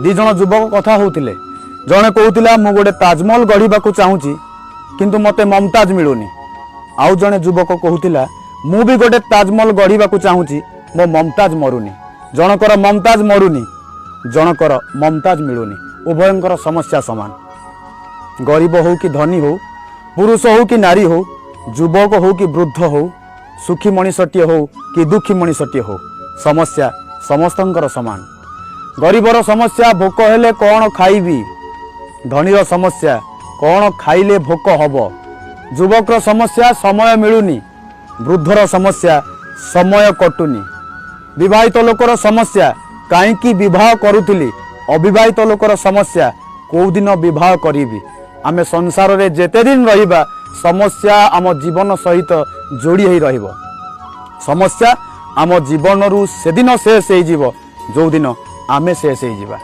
ଦି ଜଣ ଯୁବକ କଥା ହେଉଥିଲେ। ଜଣେ କହୁଥିଲା, ମୁଁ ଗୋଟେ ତାଜମହଲ ଗଢ଼ିବାକୁ ଚାହୁଁଛି, କିନ୍ତୁ ମୋତେ ମମତାଜ ମିଳୁନି। ଆଉ ଜଣେ ଯୁବକ କହୁଥିଲା, ମୁଁ ବି ଗୋଟେ ତାଜମହଲ ଗଢ଼ିବାକୁ ଚାହୁଁଛି, ମୋ ମମତାଜ ମରୁନି। ଜଣକର ମମତାଜ ମରୁନି, ଜଣକର ମମତାଜ ମିଳୁନି। ଉଭୟଙ୍କର ସମସ୍ୟା ସମାନ। ଗରିବ ହଉ କି ଧନୀ ହଉ, ପୁରୁଷ ହଉ କି ନାରୀ ହଉ, ଯୁବକ ହଉ କି ବୃଦ୍ଧ ହଉ, ସୁଖୀ ମଣିଷଟିଏ ହଉ କି ଦୁଃଖୀ ମଣିଷଟିଏ ହଉ, ସମସ୍ୟା ସମସ୍ତଙ୍କର ସମାନ। ଗରିବର ସମସ୍ୟା, ଭୋକ ହେଲେ କ'ଣ ଖାଇବି? ଧନୀର ସମସ୍ୟା, କ'ଣ ଖାଇଲେ ଭୋକ ହବ? ଯୁବକର ସମସ୍ୟା, ସମୟ ମିଳୁନି। ବୃଦ୍ଧର ସମସ୍ୟା, ସମୟ କଟୁନି। ବିବାହିତ ଲୋକର ସମସ୍ୟା, କାହିଁକି ବିବାହ କରୁଥିଲି? ଅବିବାହିତ ଲୋକର ସମସ୍ୟା, କୋଉଦିନ ବିବାହ କରିବି? ଆମେ ସଂସାରରେ ଯେତେ ଦିନ ରହିବା, ସମସ୍ୟା ଆମ ଜୀବନ ସହିତ ଯୋଡ଼ି ହେଇ ରହିବ। ସମସ୍ୟା ଆମ ଜୀବନରୁ ସେଦିନ ଶେଷ ହେଇଯିବ, ଯୋଉଦିନ ଆମେ ଶେଷ ହେଇଯିବା।